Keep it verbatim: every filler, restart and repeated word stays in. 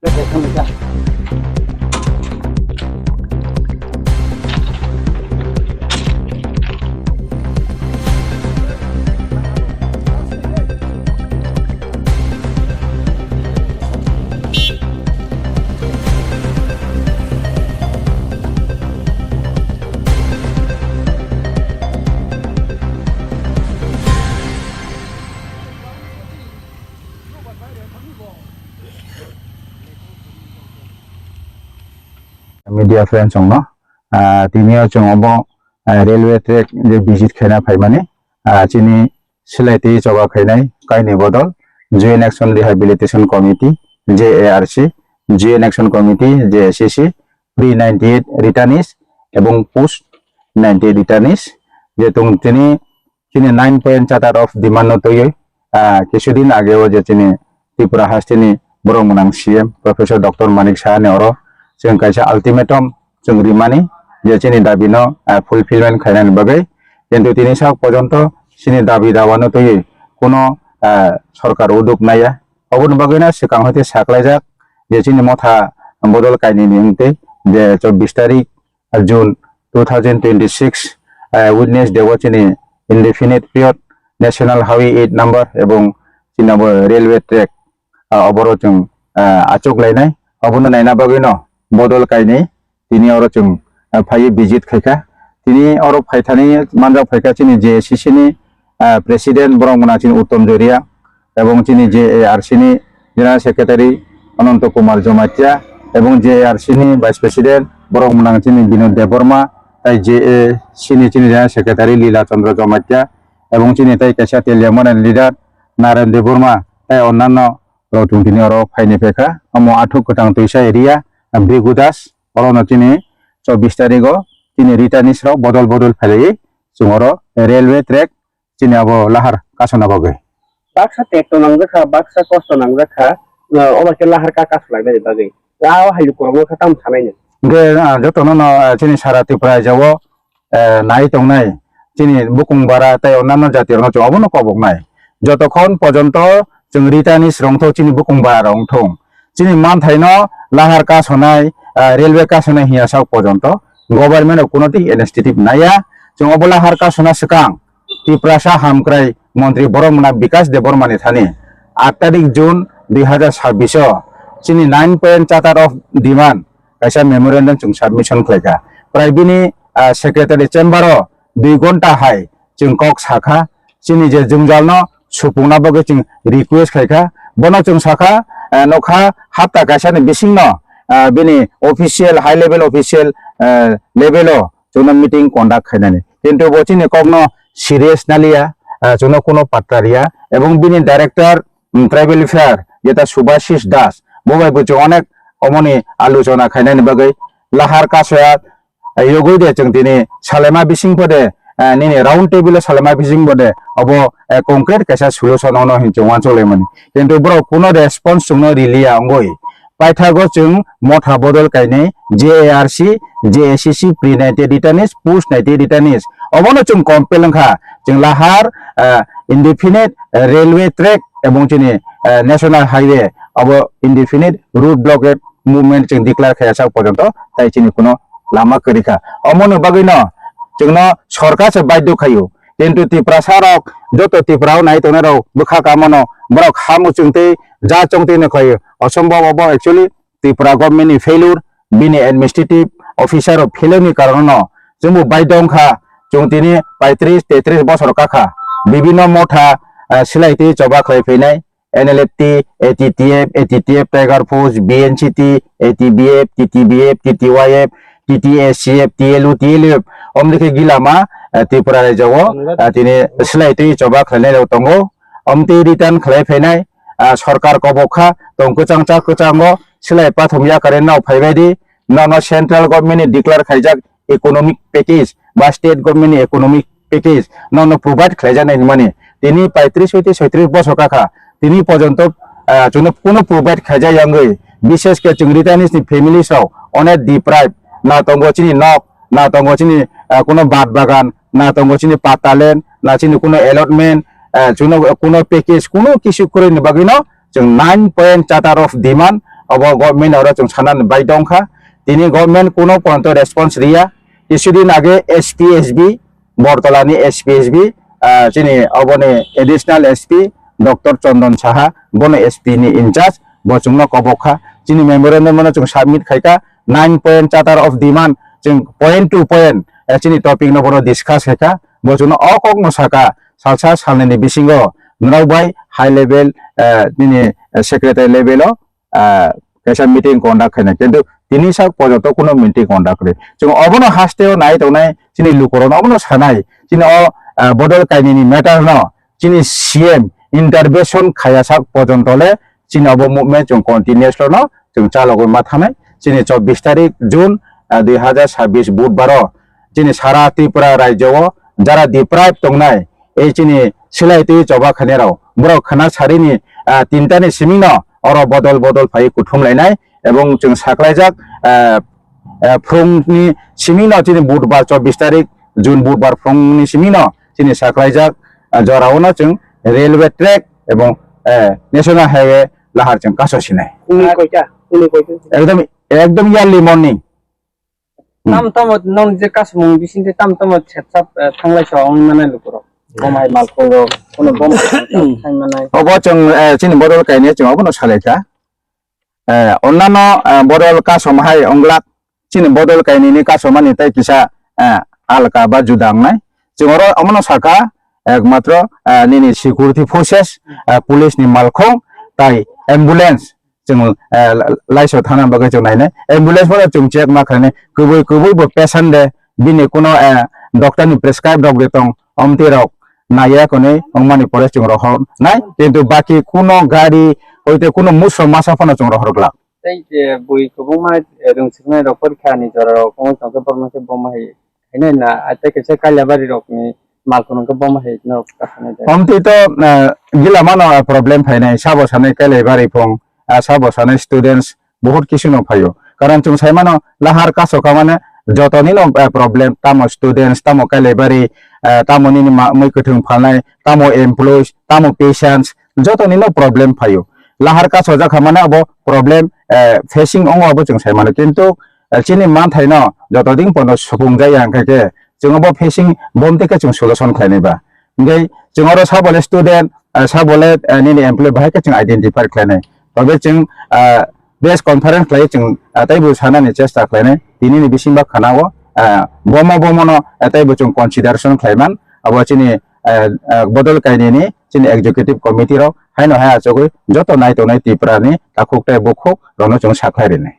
Media friends rokno, ah, tini o chwng obo, ah, railway track je visit khaina phaimani, ah, chini Silai tei choba khainai kaini bodol Joint Action Rehabilitation Committee, J A R C, Joint Action Committee, J A C C, pre ninety-eight returnees ebong post ninety-eight returnees, je tong tini chini nine point charter of demand no twiwi, ah, kisudin age o je chini Tripura hasteni borok mwnang C M Professor Doctor Manik Saha ni oro chwng kaisa ultimatum chwng rimani je chini dabi no, ah, fulfillment khainani bagwi, kintu tini sak porjonto chini dabi dawa no twiwi kuno, ah, sorkar uduk naiya. Oboni bagwino swkang hoite saklaijak je chini motha bodol kainini wngtwi je chobbish tarik June two thousand twenty-six, ah, Wednesday o chini indefinite period National Highway eight number ebong chini abo railway track, ah, oboro chwng, ah, achuk lainai. Obono naina bagwino bodol kainwi tini oro chwng, ah, phaiwi visit khaikha. Tini oro phaithani manjak phaikha chini J A C C ni, ah, President borok mwnang chini Uttom Joria, ebong chini J A R C ni General Secretary Ananto Kumar Jamatia, ebong J A R C ni Vice President borok mwnang chini Binod Debbarma, tai J A C ni chini General Secretary Lila Chandra Jamatia, ebong chini tai kaisa Teliamani leader Naren Debbarma, tai onnanno rok chwng tini oro phaini phaikha. Omo Athuk Kwthang Twisa area, Bhrigu Das, orono chini chobbish tarigo chini returnees rok bodol bodol phailawi chwng oro railway track chini abo lahar kasona bagwi. Baksa tekto nangjakha, baksa kosto nangjakha, uh, obo khe lahar ka kasolainani bagwi. Ah, o hai lukurokno kha tamo sanai no? Hwnkhe, ah, jotono no, ah, chini sara Tripura rajao, eh, nai tongnai chini bukung bara tei onnanno jati rokno chwng obono koboknai. Jotokhon porjonto chwng returnees rok wngthok chini bukung bara rok wngthok. Chini manthaino lahar kasonai, ah, railway kasonai hiya sak porjonto government o kuno tei initiative naiya. Chwng obo lahar kasona swkang Tiprasa hamkrai montri borok mwnang Bikas Debbarmani thani aat tarik June dui hazar sabbish o chini nine point charter of demand kaisa memorandum chwng submission khlaikha. Prai bini, ah, secretary chamber o dui gonta hai chwng kok sakha, chini je jwngjalno supungna bagwi chwng request khaikha. Bono chwng sakha, ah, nokha hapta kaisani bisingno, ah, bini official, high level official, ah, level o chwngno meeting conduct khainani. Kintu bo chini kokno serious naliya, ah, chwngno kuno patta riya. Ebong bini director, mm, tribal welfare, jeta Subhashish Das, bo bai bo chwng onek omoni aluchona khainani bagwi lahar kasoya, ah, yogwi de chwng tini salaima bising pho de, ah, nini round table o salaima bising pho de, obo, eh, concrete kaisa solution ono hin chwng uansuk laimani. Kintu borok kuno response chwngno riliya wngwi. Paithago chwng motha bodol kainwi J A R C, J A C C pre ninety returnees, post ninety returnees. Obono chwng compel wngkha. Chwng lahar, ah, indefinite, ah, railway track ebong chini, ah, national highway obo indefinite road blockade movement chwng declare khaiya sak porjonto tai chini kuno lama kwrwi kha. Omono bagwino chwngno sorkar se baidhyo khaio. Kintu Tiprasa rok joto Tripura o nai tongnai rok bwkha kamono borok ha muchung tei ja chong tei no khlaio. Osombob obo actually Tripura government ni failure, bini administrative officer rok failure ni karon no chwngbo baidhyo wngkha. Chwng tini paitris tetris bosor kakha, bibino motha, ah, silai twi choba khlai phainai. N L F T, A T T F, A T T F Tiger Force, B N C T, A T B F, T T B F, T T Y F, T T S C F, T L U, T L F, omni khe gilama, eh, Tripura rajyo o, eh, tini silai twi choba khlainai rok tongo. Omtwi return khlai phainai, ah, sorkar kobok kha, tong kwchang cha kwchango silai pathum yakarwi no phaibai di, nono central government ni declare khaijak economic package ba state government ni economic package nono provide khlaijaknai hinmani tini paitris hoite soitris bosor kakha tini porjonto, ah, chwngno kuno provide khaijak yangwi, bishesh khe chwng returnees ni families rok onek deprive, na tongo chini nok, na tongo chini, ah, kuno bat bagan, na tongo chini patta land, na chini kuno allotment, ah, chwngno kuno package kuno kisu kwrwini bagwino chwng nine point charter of demand obo government oro chwng sanani baidhyo wngkha. Tini government kuno ponto response riya. Kisudin age S P S B, Bortolani S P S B, ah, chini oboni additional S P Doctor Chondon Saha, bono S P ni in charge, bo chwngno kobok kha. Chini memorandum no chwng submit khaikha, nine point charter of demand, chwng point to point, eh, chini topic no bono discuss khaikha. Bo chwngno o kok no saka, salsa salnini bisingo norok bai high level, eh, nini, eh, secretary level o, ah, kaisa meeting conduct khainai. Kintu tini sak porjonto kuno meeting conduct khainai. Chwng obono hasteo nai tongnai, chini lukurokno obono sanai. Chini o, ah, bodol kainwini matter no chini C M intervention khaya sak porjonto le chini obo movement chwng continuous no chwng chalogwi ma thangnai. Chini chobbish tarik June, ah, dui hazar sabbish Budbar o chini sara Tripura rajyo o jara deprive tongnai, ei chini silai twi choba khainai rok, borok khana sarini, ah, tinta ni siming no oro bodol bodol phai kuthum lainai, ebong chwng saklaijak, ah, ah, phrung ni siming no chini Budbar chobbish tarik June Budbar phrung ni siming no chini saklaijak, ah, jora o no chwng railway track ebong, eh, national highway lahar chwng kaso sinai. Phungni koita? Phungni koita? Ekdom, ekdom early morning. Hmm. Tam tamo nong je kasmung bisingte tam tamo setsap, eh, thanglai so wng mane lukurok. Bomai malkhung rok, kono bomai thang manai. Obo chwng, eh, chini bodol kainwi chwng obono salaikha. Eh, onnano, eh, bodol kasom hai wnglak, chini bodol kainwini kasomani tei kisa, eh, alka ba juda wngnai. Chwng oro omono sakha, ekmatro, eh, nini security forces, eh, police ni malkhung tai ambulance chwng, eh, la-, laisao thana bagwi chwng nainai. Ambulance bono chwng check ma khlainai. Kwbwi, kwbwi bo patient de, bini kuno, eh, doctor ni prescribe rok de tong, omtwi rok naiya kwnwi wngmani pore chwng rohor nai. Kintu baki kuno gari, hoite kuno musro masa phano chwng rohor glak. Tei, eh, bui kwbangma, eh, rwngsiknai rok porikha ni jora rok wngwi tongkhe borokno khe bomai. Hwnwi na, ah, tei kaisa Kailabari rokni malkhung hwnkhe bomai hai norok ta hwnwi de. Omtwi to, ah, gila mano, ah, problem phainai, sabo sanai Kailabari phung, ah, sabo sanai students, bahut kisu no phaio. Karon chwng sai mano, lahar kaso kha mane, jotoni no, ah, problem, tamo students, tamo Kailabari, ah, tamo nini ma-, mui kwthwng phalnai, tamo employees, tamo patients, jotoni no problem phaio. Lahar kaso jak kha mane abo problem, ah, facing wngo abo chwng sai mano. Kintu, ah, chini manthai no joto din pono supung jaya hwnkhe khe, chwng abo facing bom tei khe chwng solution khlainai ba. Hingke chwng oro sabo le student, ah, sabo le, ah, nini employee bahai khe chwng identify khlainai. Tobe chwng, ah, press conference khlai chwng, ah, teibo sanani chesta khlainai. Tini ni bising ba khana o, ah, bomo bomo no, ah, teibo chwng consideration khlaiman. Abo chini, ah, ah, bodol kainwi ni chini executive committee rok haino hai achugwi joto nai tongnai Tripura ni takhuk tei bukhuk rokno chwng sakhlai rinai.